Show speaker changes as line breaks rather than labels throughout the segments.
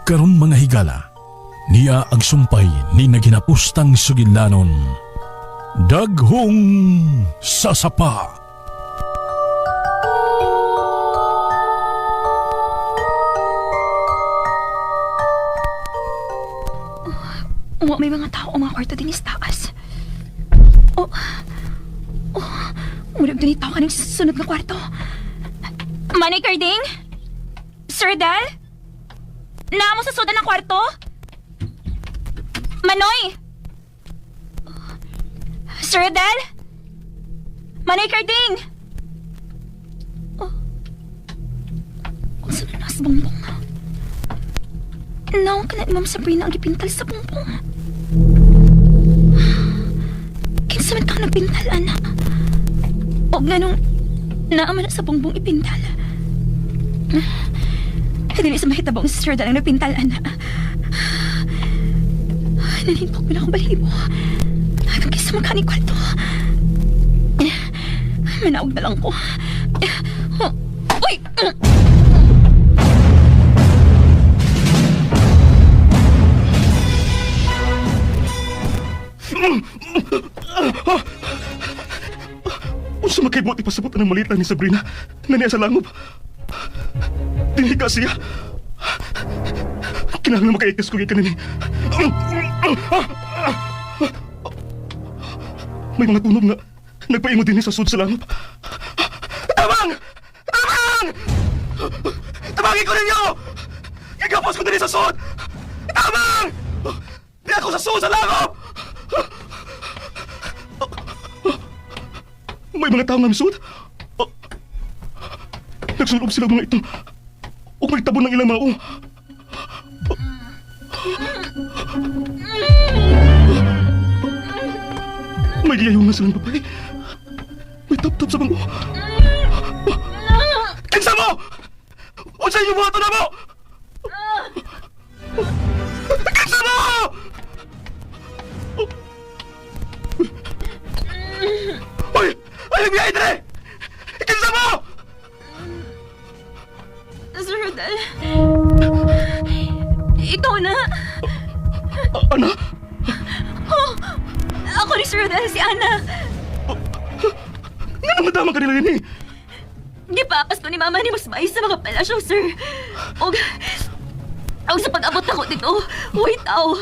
Ug karon mga higala, niya ang sumpay ni naghinapustang sugilanon. Daghong sasapa.
Uwa, may mga tao ang mga kwarto din sa taas. Oh, oh, murag din tao kaning sunod nga kwarto. Manay Carding? Sir Dal? Naamo sa sudan ng kwarto? Manoy! Sir Del? Manoy Carding! Oh. Unsa na nas bongbong? Naong ka na ni Ma'am Sabrina ang gipintal sa bongbong. Kinsa man kang nagpintal, anak? O ganong naaman na sa bongbong ipintal. Dili sa mahitabong si Sir Del ang nagpintal, anak. Nanintok mo na akong balibo. Kung kisa magkani kwarto. Manaog na lang ko. Uy!
Unsa man kay buot ipasabot ang malita ni Sabrina na niya sa langob? Dinhiga siya. Kinahanglan makaikis ko gikan nini. May mga tunog nga nagpaingon din sa sud sa langob. Tabang! Tabang! Tabangin ko ninyo! Gigapos ko din sa sud! Tabang! Di ako sa sud sa langob! May mga tao nga misud. Oh. Nagsulob sila mga itong ug magtabon ng ilang mao. May giyayong na silang babae. May tap-tap sa bango. Kinsa mo! Unsa inyong buhaton na mo? Kinsa mo! Uy! Ay, nagbiyahe dire! Kinsa mo!
Sir Rodel. Ikaw na.
Ana?
Oh, ako ni Sir Rodel, si Ana.
Nga naman dama ka nila din eh.
Gipapas ko ni Mama ni mas mais sa mga palasyo, sir. Og sa pag-abot ako dito, wait, aw.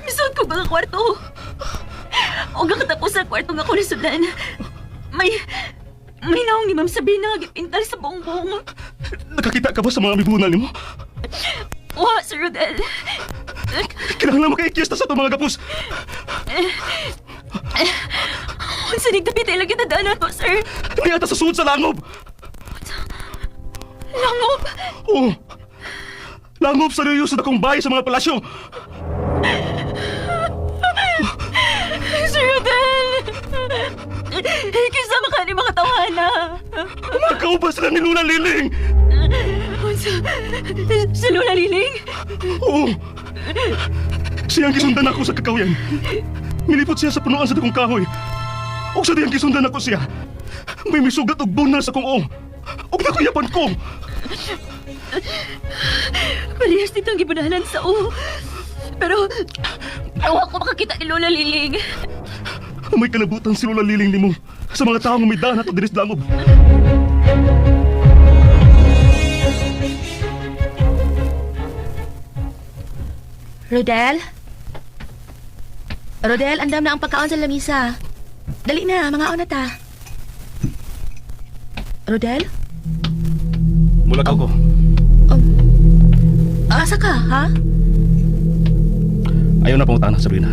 Misod ko mga kwarto. Og ang katapos sa kwarto nga ako nasudan. May naong ni Ma'am Sabina nga gipintal sa bongbong.
Nakakita ka ba sa mga amibunan nimo?
Wa, Sir Rodel.
Kinahanglan makaikiyesta sa itong mga gapos.
Unsa ning dapit ay lagi nadaanan to, sir?
Hindi ata sa suod sa langob.
Langob!
Oo. Langob sa Rio sa dakong bahay sa mga palasyo.
Sir Rodel! Kinsa man ka ni mga tawhana?
Magkauban sila ni Luna Liling.
Unsa? Si Lola Liling?
Oo. Siyang gisundan ako sa kakawyan. Milipot siya sa punuan sa dakong kahoy. Ug sa diyang gisundan ako siya. May misugat og bunal sa kong ong. Ug nakuyapan ko.
Parehas dito ang gibunalan sa o. Pero, awa ko makakita ni Lola Liling.
May kalabutan si Lola Liling nimo sa mga taong may daan ato dinis langob.
Rodel? Rodel, andam na ang pagkaon sa lamisa. Dali na, mga na ta. Rodel?
Mulakaw ko.
Oh. Asa ka, ha?
Ayaw na pangutana, Sabrina.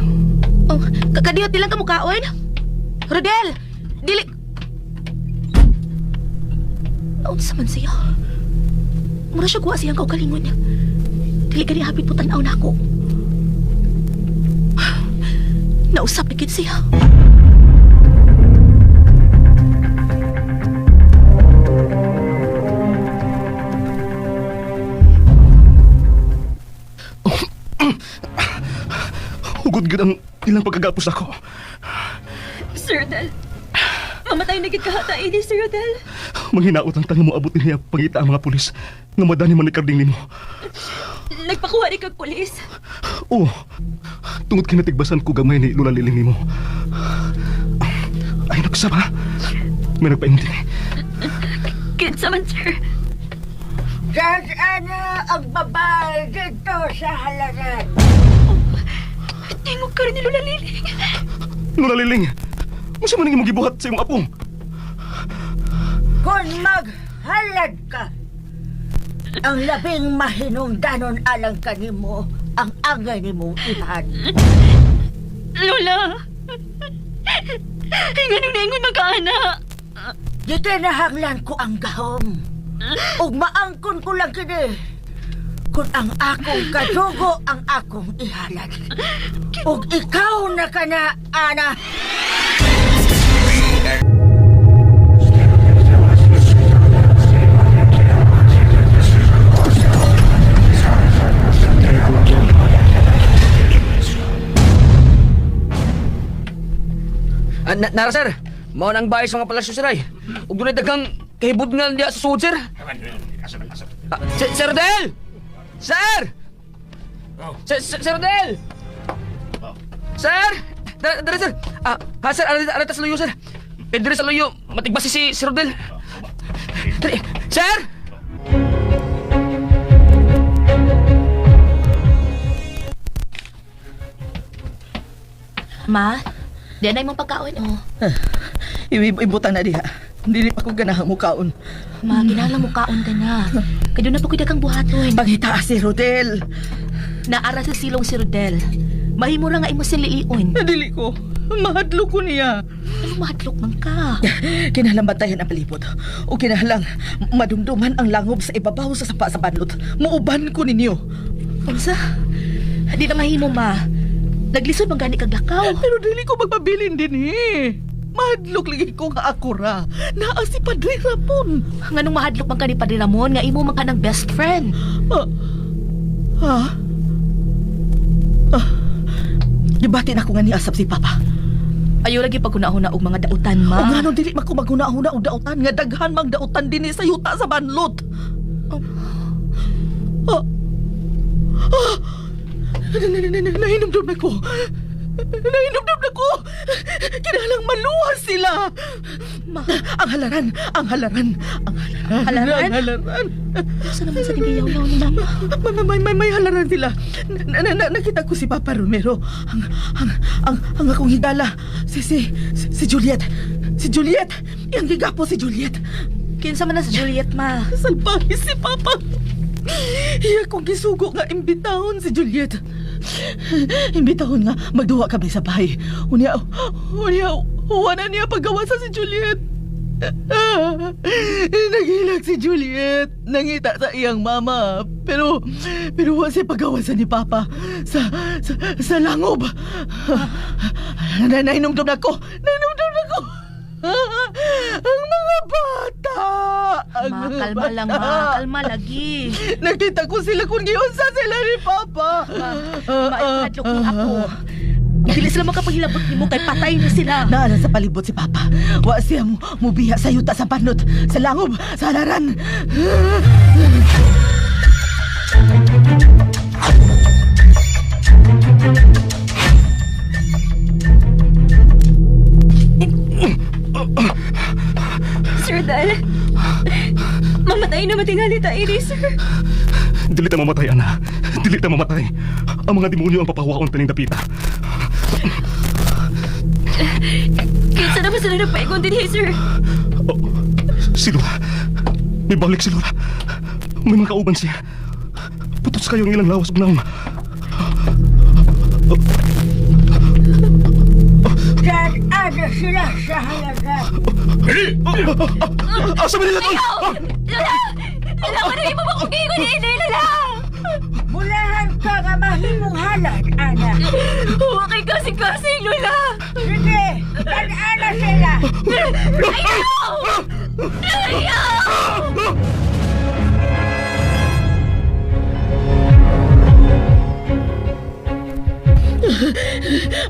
Oh, kadiyot di lang ka mukaon? Rodel! Dili... Naunsa man siya? Mura siya guwa siyang kaugalingon. Dili gani hapit po tanaw na ako. Nausap ni gid siya.
Hugod gud ang ilang pagkagapos ako.
Sir Rodel, mamatay na gid ka hata ini, Sir Rodel.
Manghinaot ang tanga mo abot niya pangita ang mga pulis nga madani man ni Carding nimo.
Nagpakuha ni kag pulis.
Oo. Tungod kay natigbasan ko gamay ni Lola Liling nimo. Ay, nagsab ha. May nagpaingon din eh.
Kinsa man, sir.
Judge Ana, ang babae dito sa halaran.
Tingog ka rin ni Lola Liling.
Lola Liling, unsa man ang imong gibuhat sa imong apo?
Kung maghalad ka, ang labing mahinungdanon alang kanimo ang angay nimong iban.
Lola! Nganong naingon magkaana?
Gitinahanglan ko ang gahom. Ug maangkon ko lang kini. Kung ang akong kadugo ang akong ihalad. Ug ikaw na kana, Ana.
Ah, nara sir, mao nang bahay sa mga palasyo sir ay. Ug dunay daghang kahibudngan diya sa sud sir. Ah, sir, Sir Rodel! Sir! Sir, Sir, Sir Rodel! Sir! Dara, dara sir. Ah, ha sir, ara ara ta sa luyo sir. Kay diri sa luyo, matigbasi si Sir Rodel. Dali. Sir!
Ma, di na imong pagkaon oh.
Ibutang na diha. Dili pa ko ganahan mo kaon.
Ma, kinahanglan mo kaon ka na. Kay doon na pa ko'y daghang buhaton.
Pangita si Rodel.
Naara sa silong si Rodel. Mahimo ra nga imo siliion.
Dili ko. Mahadlo ko niya.
Anong mahadlok man ka?
Kinahanglan bantayan ang palibot. O kinahanglan madumduman ang langob sa ibabaw sa sapa sa banlot. Muuban ko ninyo.
Unsa? Di na mahimo ma. Naglisod man gani kag lakaw.
Pero dili ko magpabilin din eh. Mahadlok lagi ko nga ako ra. Naa si Padre Ramon.
Nganong mahadlok man ka ni Padre Ramon nga imo man ka ng best friend.
Ah. Ha? Ah. Gibati na ko nga niasap si Papa.
Ayo lagi pagkunahuna og mga dautan ma.
O nga dili man ko maghuna-huna og dautan nga daghan mang dautan dinhi sa yuta sa banlot. Ah. Ah. Nahinumdum na ko. Nahinumdum na ko. Kinahanglang maluwas sila.
Ma.
Ang halaran, ang halaran, ang halaran.
Halaran?
Ang halaran.
Unsa naman sa tingiyaw-yaw ni mama?
May halaran sila. Nakita ko si Papa Romero. Ang akong higala. Si Juliet. Si Juliet. Iyang gigapo si Juliet.
Kinsa man na si Juliet ma?
Salbahe si Papa. Iya kong gisugo nga imbitahon si Juliet. Imbitahon nga magduwa kami sa bahay. Unya, unya, wala niya paggawa sa si Juliet. Naghilak si Juliet. Nangita sa iyang mama. Pero wa siya paggawa sa ni Papa. Sa langob. Nainumdum na ko. Nainumdum na ko. Ang mga bata. Ang
Ma,
mga
kalma lang ma.
bata.
Kalma lagi.
Nakita ko sila kung giunsa sila ni Papa.
Ma, mahadlok ni ako. Dili sila makapaghilabot nimo kay patay na sila.
Naala sa palibot si Papa. Wa siya mo mubiya sa yuta sa panot, sa langob, sa halaran.
Sir Rodel. Mamatay na matingali tayo ni sir.
Dili ta mamatay, ana. Dili ta mamatay. Ang mga demonyo ang papahuwaon taning dapita.
Kinsa naman sila nagpaingon din, sir.
Oh, si Lola. May balik si Lola. May mga kauban siya. Putos kayo ang ilang lawas ug naong.
Judge Ana sila sa halaran.
Asa man nila tol?
Lola! Lola, ano yung mabakong ni Inay, Lola?
Mulahan ka nga mahimong halad, Ana.
Huwag kay kasing-kasing, Lola!
Sige, Judge Ana sila.
Ayaw! Ayaw!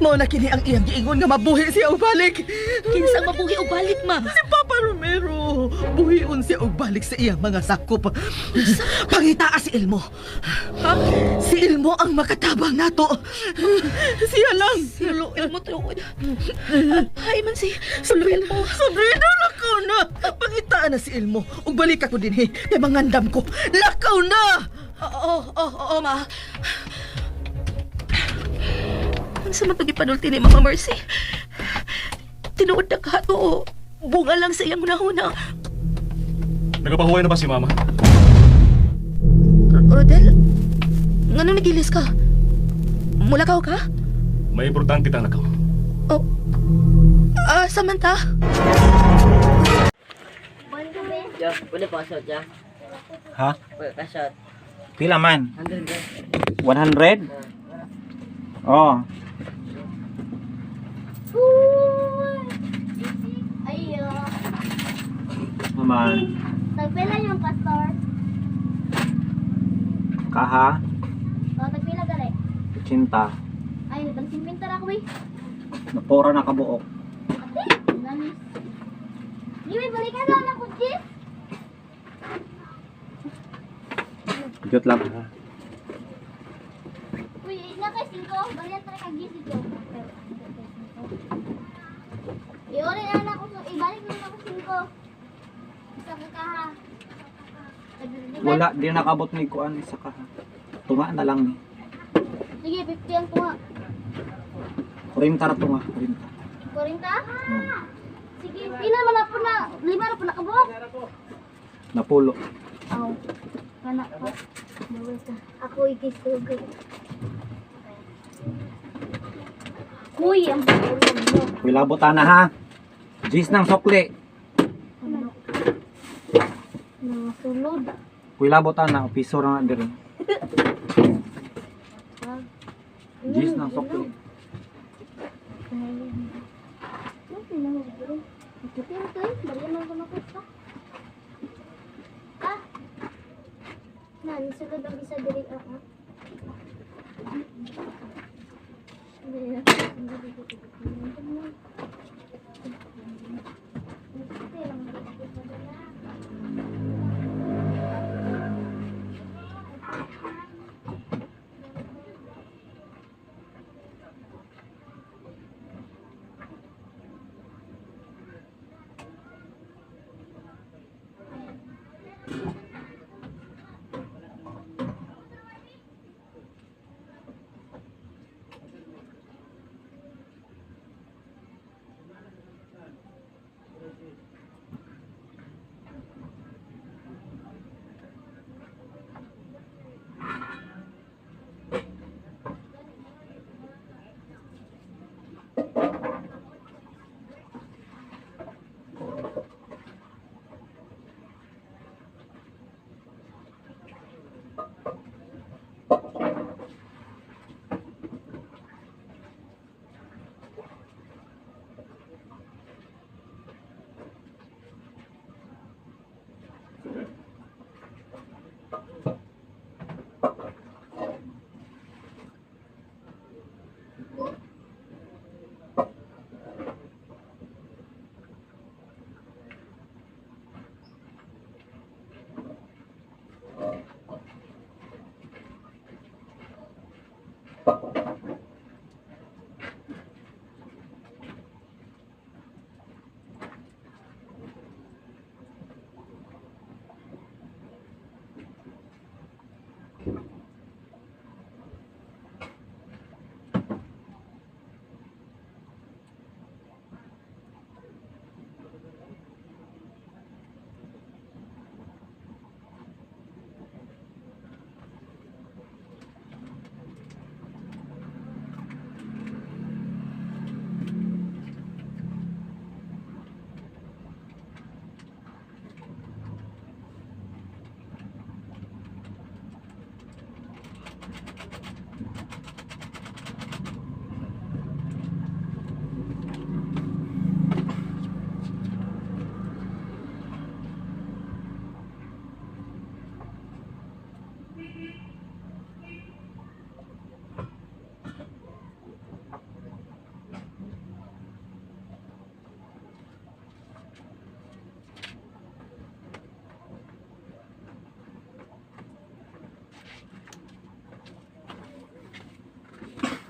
Mao na kini ang iyang giingon nga mabuhi siya og balik.
Kinsang mabuhi og balik, ma?
Si Papa Romero, buhion siya og balik sa iyang mga sakop. Pangitaa si Elmo.
Ha?
Si Elmo ang makatabang nato. Siya lang.
Lolo Elmo tuod. Hay man si Lolo Elmo.
Sabrina, lakaw na! Pangitaan na si Elmo. Ug balik ako dinhi. Kay mangandam ko. Lakaw na!
Oo, oo, oo, ma. Unsa man 'tong gipanulti ni Mama Mercy? Tinuod na ka to. Bunga lang sa iyang hunahuna.
Nagapahuway na ba si Mama?
Rodel, ngano nagilis ka? Mulakaw ka?
May importante tang lakaw.
Oh, Samantha?
Ha? Pila man? 100? Oh.
Ayo.
Naman.
Tagpila yung pastor.
Kaha?
O, tagpila gali.
80.
Ay, nagpansin pintar ako eh.
Napora na kabuok.
Ate, nanis. Liwi, balikan na lang ko, Jis.
Jut lang ha.
Uy, na kay 5. Balikan tara kag Jis ito. Iuli na lang ako. Ibalik na lang ako 5. Isa ka kaha.
Wala, di nakabot ni kuan isa kaha. Tunga na lang ni.
Sige, 50 ang kuha.
40 ra tunga, 40.
40? Sige, pila man na po na. Lima na po na kabuok.
Napulo.
Aw, kana pa. Bawal ka. Ako ikisugo. Kuy, ang pagulong mo.
Wilabot ana ha. Jis ng sukli.
Mga sulod.
Wilabot ana, piso ra na diri. Jis ng sukli.
Ah! Na, nisulod ang isa diri ah. Ah.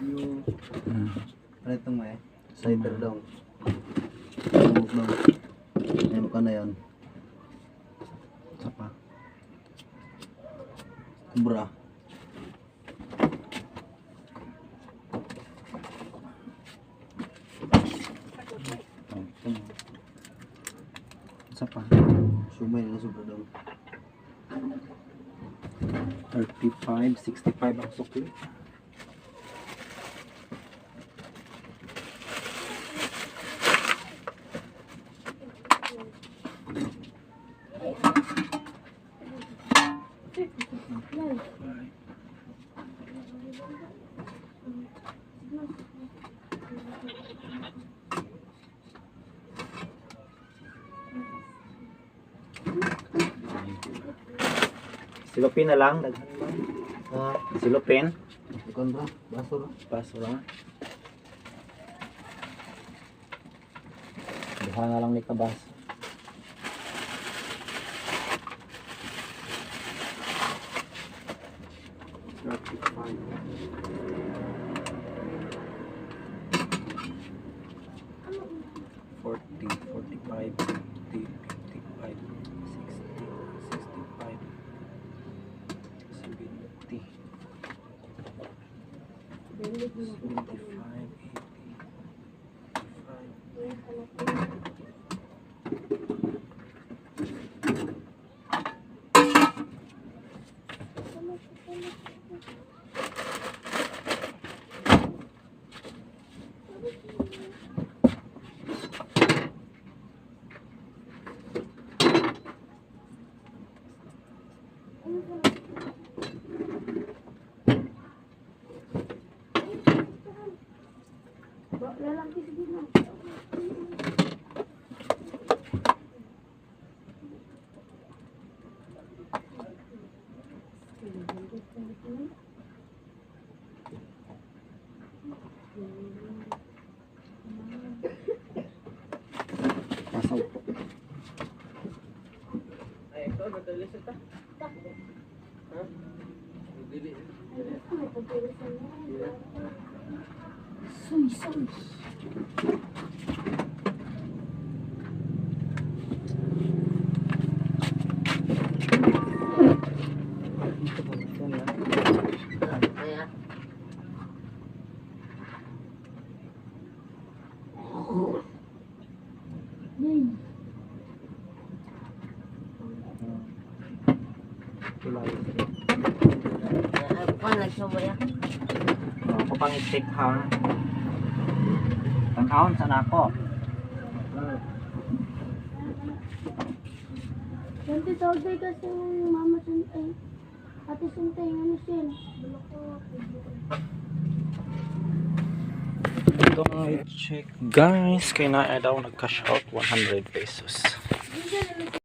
Ano itong may? Cyber daw. Tawag daw. Ano ka na yan? Isa pa. Kubra. Oh, ito na.
Isa pa.
Sumay na sobra daw.
35, 65 ang sukli. Silupin na lang, daghan ba?
Ah,
Silupin.
bukan bra. Baso ra.
Paso lang. Duha na lang ni kabas. 40, 45, 50, 55, 60, 65, 70, 75, 80, 85.
Lalaki sige na.
Pasaw po.
Suy, suy.
Ako pang i-check ha. Tanawon sa nako.
Ganti tawag day kasi yung mama sun ay ate suntay ano siya.
Itong i-check guys, kay na daw nag-cash out 100 pesos.
Hindi.